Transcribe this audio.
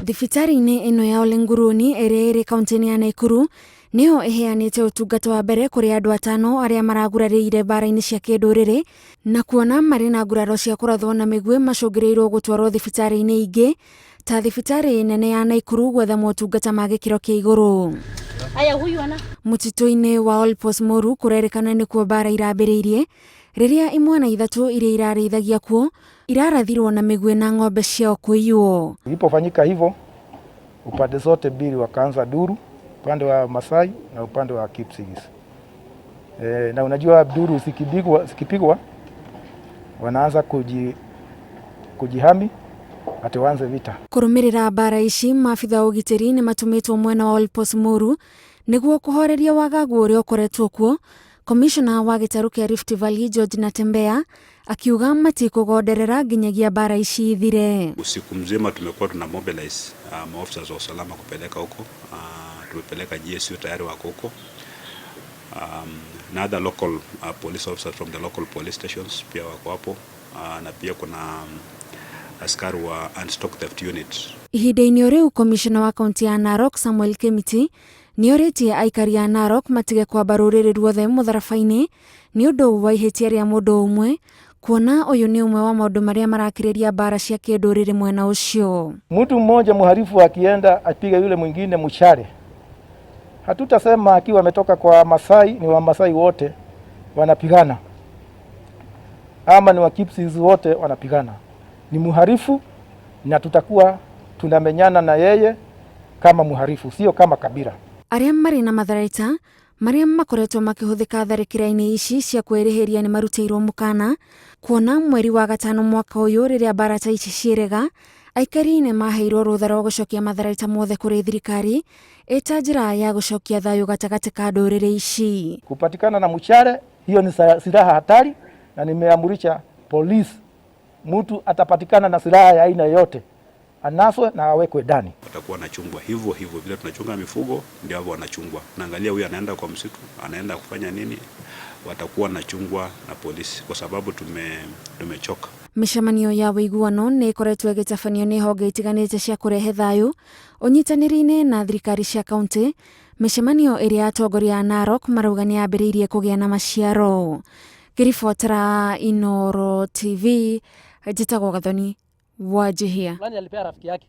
Thibitarĩ-inĩ ĩno ya Ole Nguruni ĩrĩa ĩrĩ kaunti-inĩ ya Naikuru nĩyo ĩheanĩte ũtungata wa mbere kũrĩ andũ atano arĩa maragurarĩire mbara-inĩ cia kĩndũrĩrĩ na kuona marĩ na nguraro cia kũrathwo na mĩguĩ macũngĩrĩirwo gũtwarwo thibitarĩ-inĩ ingĩ ta thibitarĩ nene ya Naikuru gwetha motungata ma gĩkĩro kĩa igũrũ. Mũtitũ-inĩ wa Olpos Moru kũrerĩkana nĩkuo mbara irambĩrĩirie rĩrĩa imwana ithatũ iria irarĩithagia kuo irarathirwo na mĩguĩ na ng'ombe ciao kũiywo. Ilipofanyika hivyo, upande zote mbili wakaanza duru, upande wa Masai na upande wa Kipsigis. Na unajua duru zikipigwa wanaanza kujihami ati waanze vita. Kũrũmĩrĩra mbara ici, maabitha a ũgitĩri nĩ matũmĩtwo mwena wa Olpos Moru nĩguo kũhoreria wagagu ũrĩa ũkoretwo kuo. Komishona wa gĩtarũ kĩa Rift Valley George Natembeya akiuga matikũgonderera nginyagia mbara ici ithire. Usiku mzima tumekuwa tuna mobilize maofisa wa usalama kupeleka huko. Tumepeleka GSU, tayari wako huko, na other local police officers from the local police stations pia wako hapo, na pia kuna askari wa anti-stock theft unit. Ihinda-inĩ o rĩu, komishona wa kaunti ya Narok Samuel Kemiti nĩ orĩtie aikari a Narok matige kwamba rũrĩrĩ ruothe mũtharaba-inĩ nĩ ũndũ wa ihĩtia rĩa mũndũ ũmwe, kuona ũyũ nĩ ũmwe wa maũndũ marĩa marakĩrĩria mbara cia kĩndũrĩrĩ mwena ũcio. Mtu mmoja mhalifu akienda apige yule mwingine mshale, hatutasema akiwa ametoka kwa Masai ni Wamasai wote wanapigana ama ni Wakipsigis wote wanapigana. Ni mhalifu na tutakuwa tunamenyana na yeye kama mhalifu, sio kama kabila. Arĩa marĩ na matharaita marĩa makoretwo makĩhũthĩka tharĩkĩra-inĩ ici cia kwĩrĩhĩria nĩ marutĩirwo mũkana, kuona mweri wa gatano mwaka ũyũ, rĩrĩa mbara ta ici ciĩrega, aikari nĩ maheirwo rũtha rwa gũcokia matharaita mothe kũrĩ thirikari ĩta njĩra ya gũcokia thayũ gatagatĩ ka ndũrĩrĩ ici. Kupatikana na mshale, hiyo ni silaha hatari, na nimeamurisha polisi, mtu atapatikana na silaha ya aina yoyote anaswe na awekwe ndani. Watakuwa wanachungwa hivyo hivyo vile tunachunga mifugo, ndio hao wanachungwa. Naangalia huyu anaenda kwa msitu, anaenda kufanya nini, watakuwa wanachungwa na polisi kwa sababu tumechoka. Mĩcemanio ya ũiguano nĩ ĩkoretwo ĩgĩtabanio nĩ honge itiganĩte cia kũrehe thayũ ũnyitanĩri-inĩ na thirikari cia kaunti, mĩcemanio ĩrĩa atongoria a Narok marauga nĩ yambĩrĩirie kũgĩa na maciaro. Ngĩribotera Inooro TV, njĩtagwo Gathoni Wanjihia. Fulani alipea rafiki yake.